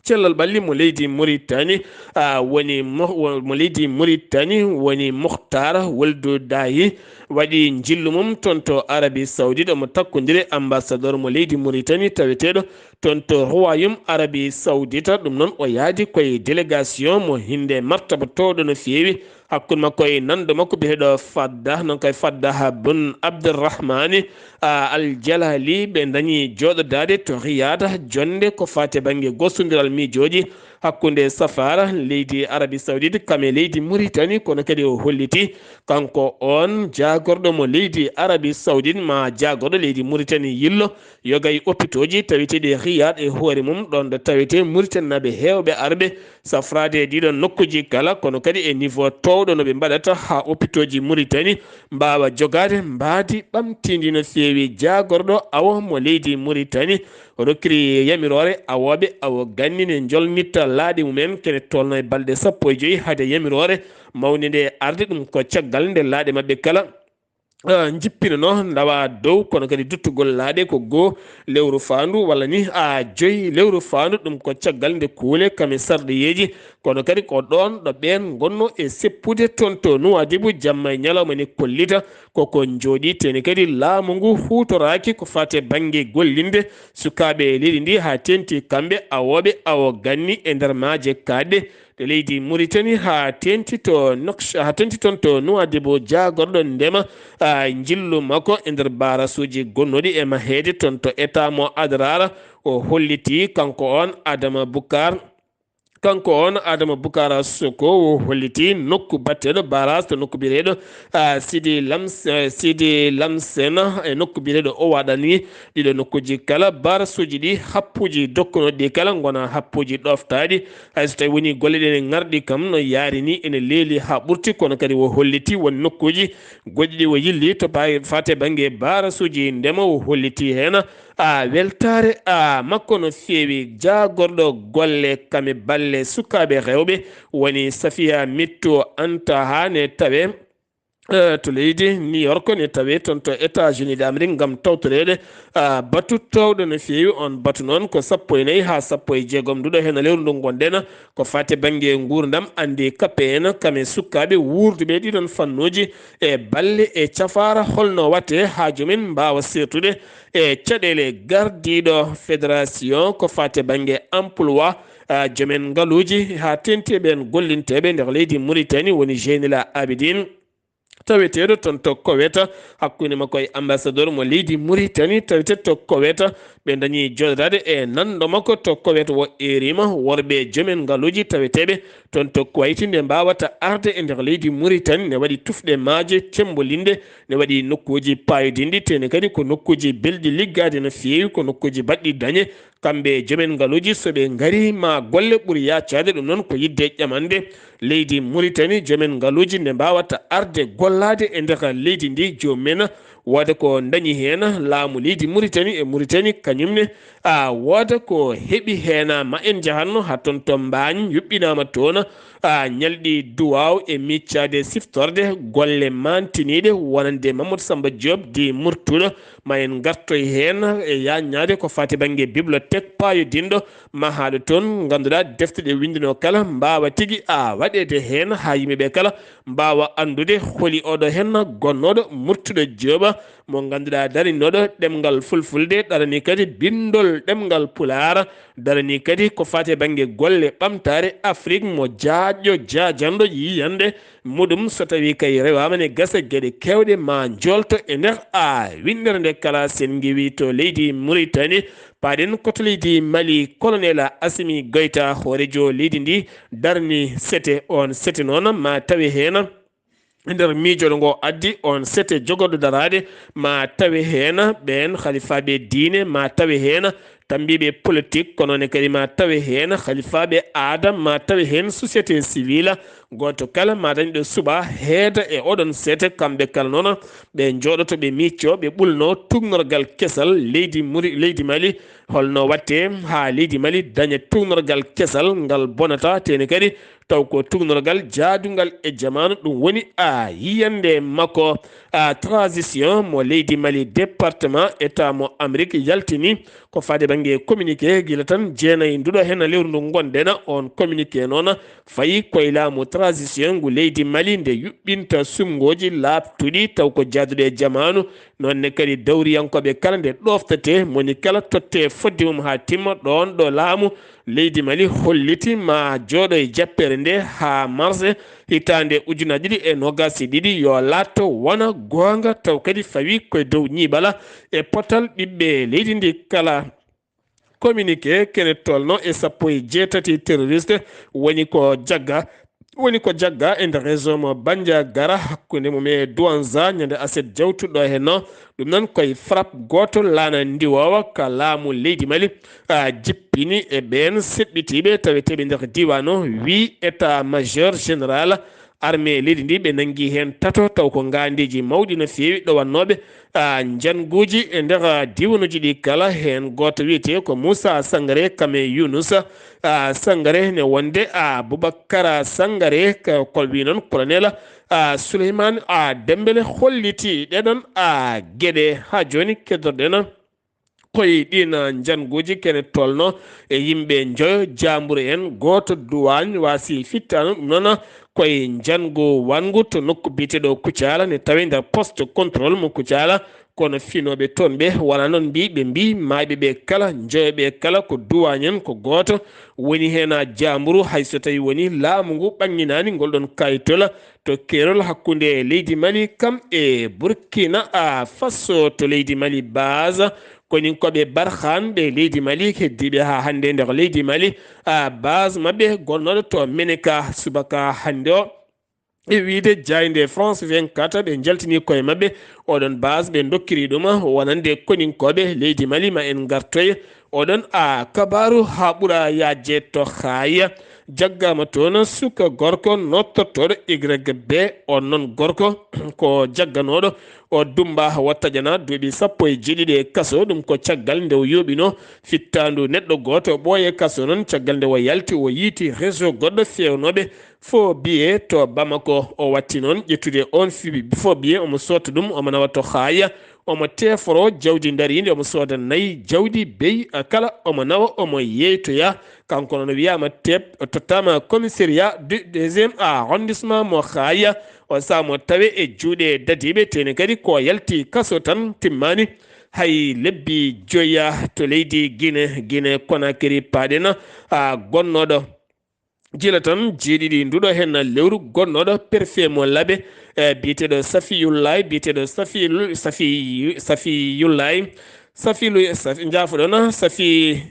cellal ɓalli mo leydi Mauritanie, a, woni mo, mo leydi Mauritanie woni Muhtar Wuldu Dahi, waɗi njillu mum toon to Arabie Saoudite, omo takkondiri ambassadeur mo leydi Mauritanie taweteeɗo toon to Royaume Arabie Saoudite. Ɗum noon o yaadi koye délégation mo hinde martaba towɗo no feewi, hakkunde makko e nanndo makko biyeteeɗo Fadda, non koye Fadda Bun Abdurrahmani, a, Al Jalali. Ɓe dañi jooɗodaade to Riyad, jonnde ko faati e bannge gostondiral miijooji hakkunde safaara leydi Arabie Saoudite kam e leydi Mauritanie. Kono kadi o holliti kanko on jaagorɗo mo leydi Arabie Saoudite, ma jaagorɗo leydi Mauritanie yillo, yoga e hôpitaux ji taweteeɗi Riyad e hoore mum, ɗon ɗo tawetee Mauritanie naaɓe heewɓe arɓe safraade e ɗiɗon nokkuuji kala, kono kadi e niveau towɗo no ɓe mbaɗata haa hôpitaux ji Mauritanie mbaawa jogaade mbaadi ɓamtiindi no feewi. Jaagorɗo awo mo leydi Mauritanie rokkiri yamiroore awooɓe awo ganni ne njolnitta laaɗe mumen, kene tolno e balɗe sappo e joyi hade yamiroore mawnde nde arde. Ɗum ko caggal nde laaɗe maɓɓe kala, ah, njippinano ndawa dow, kono kadi duttugol laaɗe ko goo lewru faandu walla ni, a, joyi lewru faandu. Ɗum ko caggal nde kuule kam e sarɗiyeeji, kono kadi ko ɗoon ɗo ɓeen ngonno e seppude toon to Nuwaadibu jamma e ñalawma ne kollita koko njooɗii. Teni kadi laamu ngu huutoraaki ko faati e bannge gollinde sukaaɓe e leydi ndi, haa teenti kamɓe awooɓe awo ganni e nder maaje kaaɗɗe ɗe leydi Mauritanie, haa teenti to Nouakch-, haa teenti toon to Nouadhibou, jaagorɗo ndema, a, njillu makko e nder baarasuuji gonnooɗi e maheede toon to État mo Adrar. O holliti kanko on Adama Boucar, kanko on Adama Boucar Soko, o holliti nokku batteɗo barrage to nokku biyeteeɗo, a, Sidi Lams-, eh, Sidi Lamsen e nokku biyeteeɗo o waɗani ɗiɗo nokkuuji kala, barasuuji ɗi happuuji dokkunooɗi ɗi kala ngona happuuji ɗoftaaɗi. Hay so tawi woni golle ɗe ne ngarɗi kam no yaari ni ene leeli haa ɓurti, kono kadi o holliti won nokkuuji goɗɗi ɗi o yilli to ba-, faate bannge barasuuji ndema. O holliti heen, a, weltaare, a, makko no feewi jaagorɗo golle kam e balle sukaaɓe rewɓe woni Safiya Mitto Anta haa ne tawe eh, to leydi New York ne tawe toon to États-Unis d'Amérique ngam tawtoreede, ah, batu toowɗo no feewi. On batu noon ko sappo e nayi haa sappo e jeegom nduɗo heen lewru ndu ngonɗen, ko faati bannge nguurndam anndi kappe en kam e sukaaɓe wuurduɓe ɗiɗon fannuuji e balle e cafaara, holno watte haa joom en mbaawa seertude e caɗeele gardiiɗo fédération ko faati bannge emploi, ah, joom en ngaluuji haa teenti ɓeen gollinteeɓe nder leydi Mauritanie woni Jeynila Abidine. Taweteeɗo toon to Koweta, hakkunde makko e ambassadeur mo leydi Mauritanie, taweteeɗo to Koweta, ɓe dañi jooɗodaade e nanndo makko to Koweta. O eerima worɓe joomen ngaluuji taweteeɓe toon to Kuwait nde mbaawata arde e nder leydi Mauritanie, ne waɗi tufɗe maaje cemmbolinɗe, ne waɗi nokkuuji paayodinɗi, tene kadi ko nokkuuji belɗi liggaade no feewi, ko nokkuuji baɗɗi dañe. Kamɓe joomen ngaluuji, so ɓe ngarii ma golle ɓuri yaacaade, ɗum noon ko yiɗde ƴamande leydi Mauritanie, joomen ngaluuji nde mbaawata arde gollaade e nder leydi ndi, joom men Wooda ko dañi heen laamu leydi Muritani e Muritani kañum ne, a wooda ko heɓi heen. Ma en njahanno haa toon to Mbaañ, yuɓɓinaama toon, a ñalɗi duwaaw e miccaade siftorde golle maantiniiɗe wonande Mamadou Samba Diop di Murtuɗo. Ma en ngartoy heen e yaññaade ko faati bannge bibliothèque paayodinɗo, ma haaɗo toon, ngannduɗaa defte ɗe winndunoo kala mbaawa tigi a waɗeede heen haa yimɓe ɓe kala mbaawa anndude holi oɗo heen gonnooɗo Murtuɗo Jooba, mo ngannduɗaa darinooɗo ɗemngal fulfulde, darani kadi binndol ɗemngal pulaar, darani kadi ko faati e bannge golle ɓamtaare Afrik, mo jaajɗo jaajanɗo yiyannde muɗum, so tawii kay rewaama ne gasa geɗe keewɗe ma njoolto e nder a winndere nde kala sen ngiwi to leydi Muritani, paaɗen ko to leydi Mali, Colonel Assimi Goïta, hooreejo leydi ndi, darni sete. On sete noon ma tawe heen e nder miijooɗo ngo addi on sete jogorɗo daraade, ma tawe heen ɓeen halifaaɓe diine, ma tawe heen tambiiɓe politique, kono ne kadi ma tawe heen halifaaɓe aada, ma tawe heen société civile. Gooto kala ma dañɗo suɓa heeda e oɗon sete. Kamɓe kala noon ɓe njooɗoto, ɓe miicco, ɓe ɓulno tugnorgal kesal leydi Muri-, leydi Mali. Holno watte haa leydi Mali daña tugnorgal kesal ngal bonata, tene kadi taw ko tugnorgal jaadungal e jamaanu, ɗum woni a yiyannde makko. A transition mo leydi Mali, département état mo Amérique yaltini ko faade bannge communiqué gila tan jeenayi nduɗo heen lewru ndu ngonɗen. On communiqué noon fayi koye laamu transition ngu leydi Mali nde yuɓɓinta sumngooji laaɓtuɗi taw ko jaaduɗe e jamaanu. Noon ne kadi dawriyankooɓe kala nde ɗoftete, moni kala totte fodde mum haa timma ɗoon ɗo laamu leydi Mali holliti ma jooɗo e jappere nde haa mars hitaande ujunaaji ɗiɗi e noogaas e ɗiɗi, yo laatto wona goonga taw kadi fawi koye dow ñiiɓala e potal ɓiɓɓe leydi ndi kala. Communiqué kene tolno e sappo e jeetati terroriste woni ko jagga, woni ko jagga e nder région mo Bandiagara, hakkunde mum e Douanza, ñande aset jawtuɗo henno. Ɗum noon koye frappe gooto laana ndiwoowa ka laamu leydi Mali, a, jippini e ɓeen seɓɓitiiɓe taweteeɓe nder diiwaan o, wii état majeur général armée leydi ndi, ɓe nanngi heen tato, taw ko ngaandeeji mawɗi no feewi ɗowannooɓe, a, njannguuji e nder, a, diiwanuuji ɗi kala. Heen gooto wiyetee ko Moussa Sangare Kame Younoussa, a, Sangare ne wonde, a, Boubacara Sangare, ka, ko wii noon colonel, a, Souleymane, a, Dembélé holliti ɗeɗon, a, geɗe. Haa jooni keddorɗen koye ɗiin njannguuji kene tolno e yimɓe njoyo jaamburu en, gooto duwaañ waasi fittaano. Ɗum noon koye njanngu wanngu to nokku biyeteeɗo Kucala, ne tawi nder poste contrôle mo Kucala, kono finooɓe toon ɓe wonaa noon mbii, ɓe mbii maayɓe ɓe kala, njoyo ɓe kala ko duwaañ en, ko gooto woni heen a jaamburu, hay so tawi woni laamu ngu ɓannginani ngol ɗon kayitola to keerol hakkunde leydi Mali kam e Burkina Faso. To leydi Mali, base koninkooɓe Barkhane ɓe leydi Mali heddiiɓe haa hannde nder leydi Mali, a, base maɓɓe gonnooɗo to Meneka subaka hannde o. E wiyde jaaynde France vingt-quatre, ɓe njaltini koye maɓɓe oɗon base, ɓe ndokkiri ɗum wonande koninkooɓe leydi Mali. Ma en ngartoy oɗon a kabaaru haa ɓura yaajde to Haaya. Jaggaama toon suka gorko nottortooɗo Y B. On noon gorko ko jagganooɗo o Dumba Wattaƴana, duuɓi sappo e jeeɗiɗi e kaso. Ɗum ko caggal nde o yooɓino fittaandu neɗɗo gooto, o ɓooye kaso noon. Caggal nde o yalti, o yiiti réseau goɗɗo feewnooɓe faux billet to Bamako. O watti noon ƴettude oon fi-, faux billet, omo sotta ɗum, omo nawa to Haaya, omo teeforo jawdi ndariindi, omo sooda nayi jawdi beyi, a, kala, omo nawa, omo yeeytoya. Kanko noon wiyaama teep, o tottaama commissariat du deuxième arrondissement mo Haaya. O sahaa mo tawe e juuɗe dadiiɓe, tene kadi ko yalti kaso tan timmaani hay lebbi joya to leydi Guinée, Guinée Conakry paaɗen, a, gonnooɗo jila tan jeeɗiɗi nduɗo heen lewru, gonnooɗo préfet mo Labe, e, biyeteeɗo Safiyullahi, biyeteeɗo Safiyu-, Safi-, Safiyullahi, Safilu-, Safi-, njaafoɗon, Safi-,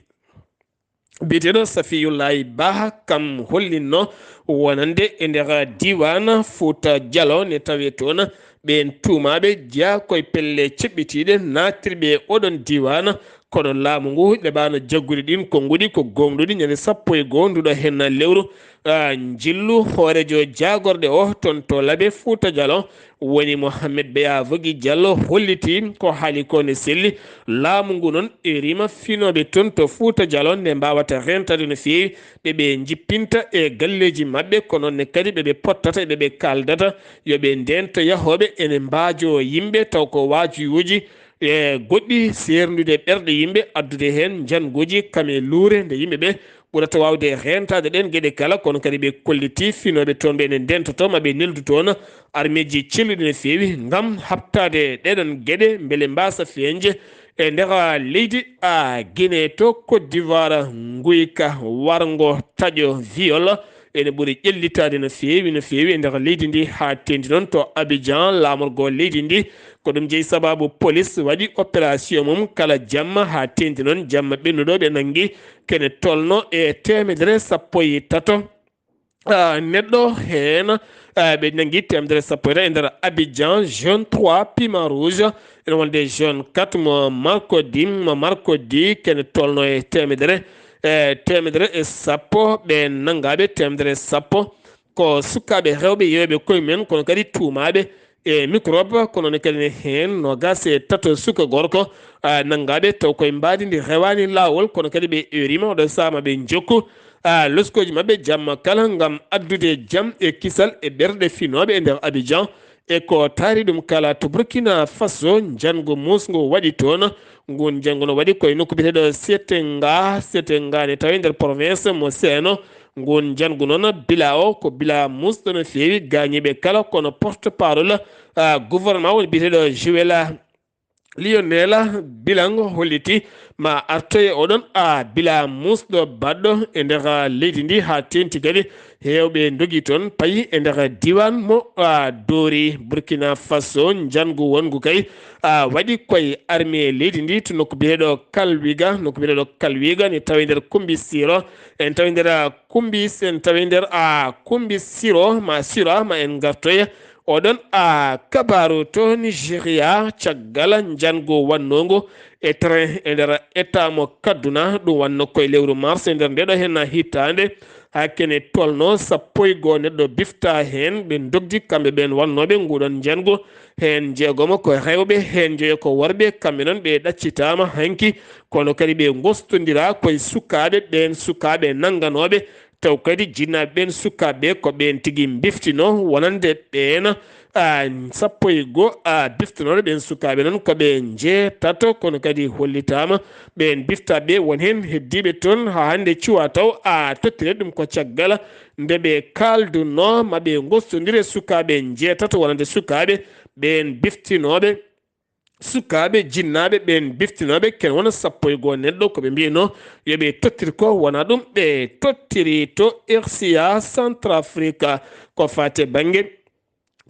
biyeteeɗo Safiyullahi Bah, kam hollinno wonande e nder diiwaan Fuuta Jalo ne tawee toon ɓeen tuumaaɓe jeyaa koye pelle ceɓɓitiiɗe naatirɓe e oɗon diiwaan, Kono laamu ngu ɗeɓaano jaggude ɗin konnguɗi ko gooŋɗuɗi. Ñande sappo e goo nduɗo henna lewru, ah, njillu hoorejo jaagorɗe o toon to Labe Fuuta Jalon woni Mohamed Beya Vogi Jallo holliti ko haali ko ne selli. Laamu ngu noon erima finooɓe toon to Fuuta Jalon nde mbaawata rentade no feewi, ɗe ɓe njippinta e galleeji maɓɓe, ko noon ne kadi ɓe ɓe pottata, ɓe ɓe kaaldata, yo ɓe ndeento yahooɓe ene mbaajo yimɓe taw ko waajuyuuji e goɗɗi seerndude ɓerɗe yimɓe, addude heen njannguuji kam e luure nde yimɓe ɓe ɓurata waawde reentaade ɗeen geɗe kala. Kono kadi ɓe kolliti finooɓe toon ɓe ene ndeentoto ma ɓe neldu toon armeeji celluɗi no feewi ngam haɓtaade ɗeɗon geɗe mbele mbaasa feeñde e nder leydi a Guinée to Côte d'Ivoire. Nguyka warngo taƴo viol ene ɓuri ƴellitaade no feewi, no feewi e nder leydi ndi, haa teendi noon to Abidjan, laamorgo leydi ndi. Ko ɗum jeyi sababu polis waɗi opération mum kala jamma, haa teendi noon jamma ɓennuɗo ɓe nanngi kene tolno e teemedere sappo e tato, ah, neɗɗo heen, ah, ɓe nanngi teemedere sappo e tato e nder Abidjan, zone trois, Piment Rouge, ene wonde zone quatre mo Marcodi, mo Marcodi kene tolno e teemedere, e teemedere e sappo ɓe nanngaaɓe, teemedere e sappo ko sukaaɓe rewɓe yeewɓe koye mumen, kono kadi tuumaaɓe e microbe, kono ne kadi ne heen noogaas e tato suka gorko, ah, nanngaaɓe taw koye mbaadi ndi rewaani laawol, kono kadi ɓe erima oɗo saama ɓe njokku, ah, loskooji maɓɓe jamma kala ngam addude jam e kisal e ɓerɗe finooɓe e nder Abidjan. E ko taari ɗum kala to Burkina Faso, njanngu muusngu waɗi toon. Ngun njanngu no waɗi koye nokku biyeteeɗo Setenga, Setenga ne tawi nder province mo Seeno. Ngun njanngu noon bila o ko bila muusɗo no feewi gaañiiɓe kala, kono porte-parole, ah, gouvernement woni biyeteeɗo Joël Lionel Bilang holliti ma artoye oɗon, ah, bila muusɗo baɗɗo e nder leydi ndi, haa teenti kadi heewɓe ndogi toon payi e nder diiwaan mo, ah, Dori Burkina Faso. Njanngu wonngu kay, ah, waɗi koye armée leydi ndi to nokku biyeteeɗo Kalwiga, nokku biyeteeɗo Kalwiga ne tawi nder Kumbi Siro, en tawi nder, ah, Kumbi, en tawi nder, ah, Kumbi Siro ma Siro ma en ngartoya. Oɗon, ah, kabaaru to Nigeria caggal njanngu wannongu e train e nder état mo Kaduna, ɗum wanno koye lewru mars e nder ndeɗo henna hittaande. Haa kene tolno sappo e goo neɗɗo bifta heen, ɓe ndogdi kamɓe ɓeen wannooɓe nguɗon njanngu. Heen jeegomo ko rewɓe, heen njoyo ko worɓe, kamɓe noon ɓe ɗaccitaama hanki, kono kadi ɓe ngostondira koye sukaaɓe, ɓeen sukaaɓe nannganooɓe, taw kadi jinnaaɓe ɓeen sukaaɓe ko ɓeen tigi mbiftinoo wonande ɓeen, a, sappo e goo, a, biftinooɓe ɓeen sukaaɓe noon ko ɓe njeetato, kono kadi hollitaama ɓeen biftaaɓe won heen heddiiɓe toon haa hannde cuwaa taw a tottire ɗum ko caggal nde ɓe kaaldunoo ma ɓe ngostondire sukaaɓe njeetato wonande sukaaɓe ɓeen biftinooɓe. Sukaaɓe jinnaaɓe ɓeen biftinooɓe ken wona sappo e goo neɗɗo ko ɓe mbiyno yo ɓe tottir ko wona ɗum ɓe tottiri to R C A Centrafrique. Ko faate bannge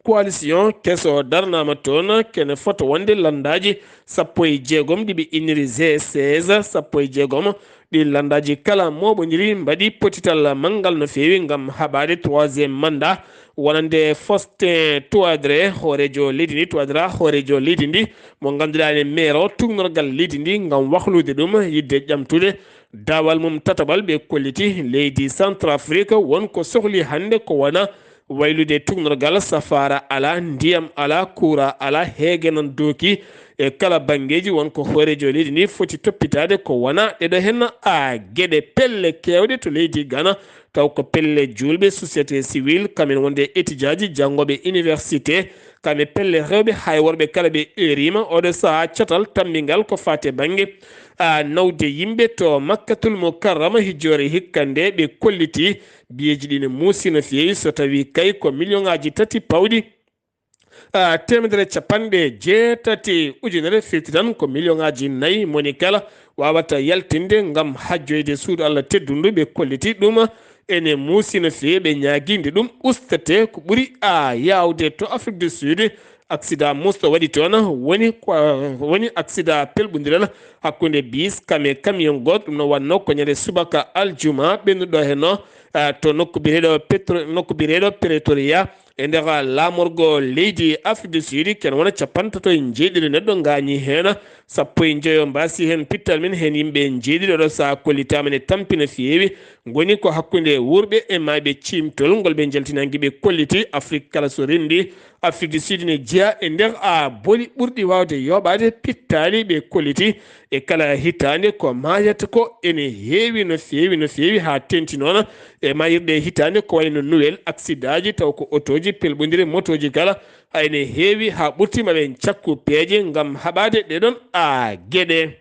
coalition keso darnaama toon, kene fota wonde lanndaaji sappo e jeegom ɗi ɓe inniri G seize, sappo e jeegom ɗi lanndaaji kala mooɓondiri mbaɗi potital manngal no feewi ngam haɓaade troisième mandat wonande Faustin Touadéré, hooreejo leydi ndi, Touadéra, hooreejo leydi ndi, mo ngannduɗaa ne meero tuugnorgal leydi ndi ngam wahlude ɗum, yiɗde ƴamtude daawal mum tataɓal. Ɓe kolliti leydi Centrafrique won ko sohli hannde ko wona waylude tuugnorgal, safaara alaa, ndiyam alaa, kuura alaa, heege nan dooki e kala banngeeji. Won ko hooreejo leydi ndi foti toppitaade ko wona ɗeɗo henna a geɗe pelle keewɗe to leydi Ghana, taw ko pelle juulɓe, société civile, kamen wonde étudiaji, janngooɓe université, kame pelle rewɓe hay worɓe kala ɓe erima. Oɗo sahaa catal tammbingal ko faate bannge, a, nawde yimɓe to Makkatul Mukarrama hijjoore hikka nde ɓe kolliti biyeeji ɗi ne muusi no feewi so tawi kay ko million ŋaaji tati pawɗi, a, teemedere capanɗe jeetati ujunere firti tan ko million ŋaaji nayi moni kala waawata yaltinde ngam hajjoyde suudu Allah teddundu. Ɓe kolliti ɗum ene muusi no feewi, ɓe ñaaginde ɗum ustate ko ɓuri a yaawde to Afrique du Sud. Accident muusɗo waɗi toon woni ko, woni accident pelɓundiral hakkunde bis kame camion gooto. Ɗum no wanno ko ñande subaka aljuma ɓennuɗo henno, a, to nokku biyeteeɗo Petro-, nokku biyeteeɗo Pretoria E nder laamorgo leydi Afrique du Sud, ken wona capantato e njeeɗiɗi neɗɗo ngaañi heen, sappo e njoyo mbaasi heen pittal men, heen yimɓe njeeɗiɗo ɗo sahaa kollitaama ne tampi no feewi. Ngoni ko hakkunde wuurɓe e maayɓe ciimtol ngol ɓe njaltinaangi ɓe kolliti. Afrique kala so renndi, Afrique du Sud ne jeyaa e nder a boli ɓurɗi waawde yooɓaade pittaali ɓe kolliti. E kala hitaande ko maayata ko ene heewi no feewi, no feewi, haa teeŋti noon e maayirɗe hitaande, ko wayi no Noël, aksidaaji, taw ko otooji, pelɓondire, motooji kala, ene heewi haa ɓurti. Ma ɓe cakku peeje ngam haɓaade ɗee ɗoon a geɗe.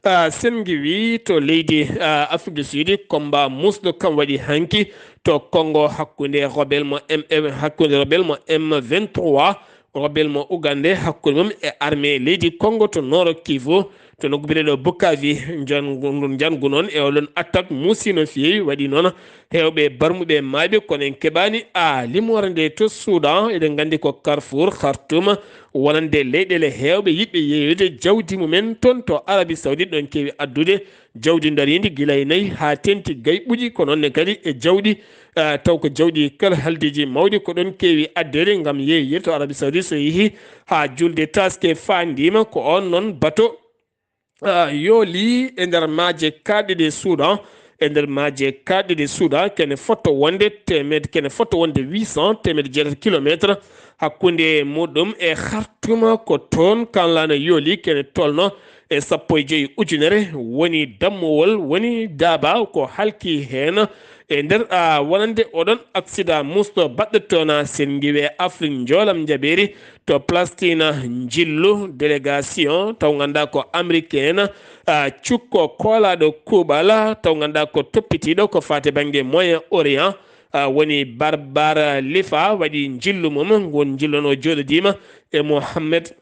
A, Senngi wi to leydi, a, Afrique du Sud, combat muusɗo kam waɗi hanki to Congo hakkunde rebelle mo M M, hakkunde rebelle mo M vingt-trois, rebelle mo Ougandais, hakkunde mum e armée leydi Congo to Nord Kivu, to nokku biyeteeɗo Bukavu. Njangu, njangu noon e oɗon attaque muusi no feewi, waɗi noon heewɓe barmuɓe maayɓe, kono en keɓaani a limoore nde to Soudan. Eɗen nganndi ko Carrefour, Khartoum, wonande leyɗeele heewɓe yiɗɓe yeeyoyde jawdi mumen toon to Arabie Saoudite, ɗoon keewi addude jawdi ndariindi gila e nayi haa teeŋti gayɓuji, ko noon ne kadi e jawdi, ah, taw ko jawdi kala haldeeji mawɗi ko ɗoon keewi addeede ngam yeeyoyde to Arabie Saoudite. So yehii haa juulde taaske faandiima, ko oon noon bato, ah, yooli e nder maaje kaaɗɗe ɗe Soudan, e nder maaje kaaɗɗe ɗe Soudan, kene fotto wonde teemed-, kene fotto wonde huit cent, teemedde jeetati kilometre, hakkunde muɗum e Khartoum. Ko toon kanlana yooli, kene tolno e sappo e joyi ujunere, woni dammuwol, woni daaba ko halki heen. E nder, ah, wonande oɗon aksida muusɗo baɗɗo toon, a, Senngi wi Afrique njoolam njaɓeeri, to Palestine, njillu délégation taw ngannduɗaa ko américain, ah, cukko koolaaɗo kuuɓal, taw ngannduɗaa ko toppitiiɗo ko faati bannge Moyen Orient, ah, woni Barbara Lifa waɗi njillu mum. Ngun njillu no jooɗodiima e Mohamed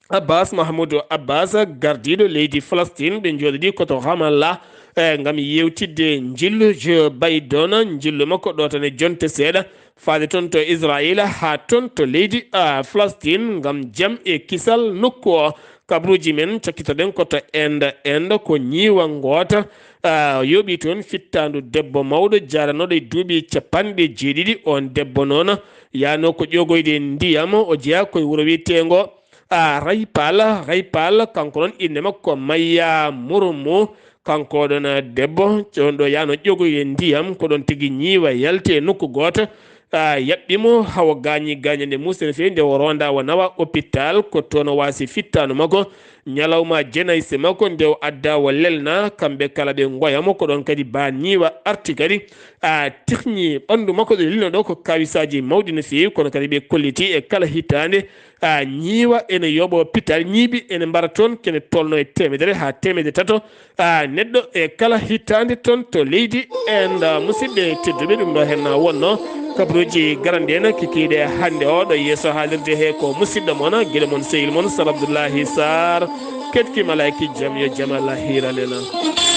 Abbas, Mahmoud Abbas, gardiiɗo leydi Palestine. Ɓe njooɗodii ko to Ramallah, eh, ngam yeewtidde njillu Joe Biden, njillu makko ɗo tan e jonte seeɗa, faade toon to Israayiila haa toon to leydi, ah, Palestine ngam jam e kisal nokku o. Kabaruuji men cakkitoɗen ko to Inde. Inde ko ñiiwa ngoota, ah, yooɓii toon fittaandu debbo mawɗo jaaranooɗo e duuɓi capanɗe jeeɗiɗi. Oon debbo noon yaanoo ko ƴogoyde ndiyam, o jeyaa ko e wuro wiyeteengo, ah, Raypal. Raypal, kanko noon innde makko Maya Murmu. Kanko ɗoon debbo, on ɗo yaano ƴogoye ndiyam, ko ɗoon tigi ñiiwa yalti e nokku gooto, ah, yaɓɓi mo, hawa gaañi gaañande muusde no feewi. Nde o ronda, o nawa hôpital, ko toon o waasi fittaandu makko. Ñalawma jenayse makko, nde o adda, o lelna, kamɓe kala ɓe ngoya mo, ko ɗoon kadi ba ñiiwa arti kadi, ah, tihñi ɓanndu makko. Ɗo lilno ɗo ko kawisaaji mawɗi no feewi, kono kadi ɓe kolliti e kala hitaande, ah, ñiiwa ene yooɓa hôpital, ñiibi ene mbara toon, kene tolno e teemedere haa teemedde tato, ah, neɗɗo e kala hitaande toon to leydi Inde. Musidɓe tedduɓe, ɗum ɗo heen wonno kabaruuji garanɗi en kikiiɗe hannde o. Ɗo yeeso haalirde he ko musidɗo mon, giɗo mon, sehil mon, Sar Abdullahi Sar, ketki malaaki jam, yo jam Allah hiiran en.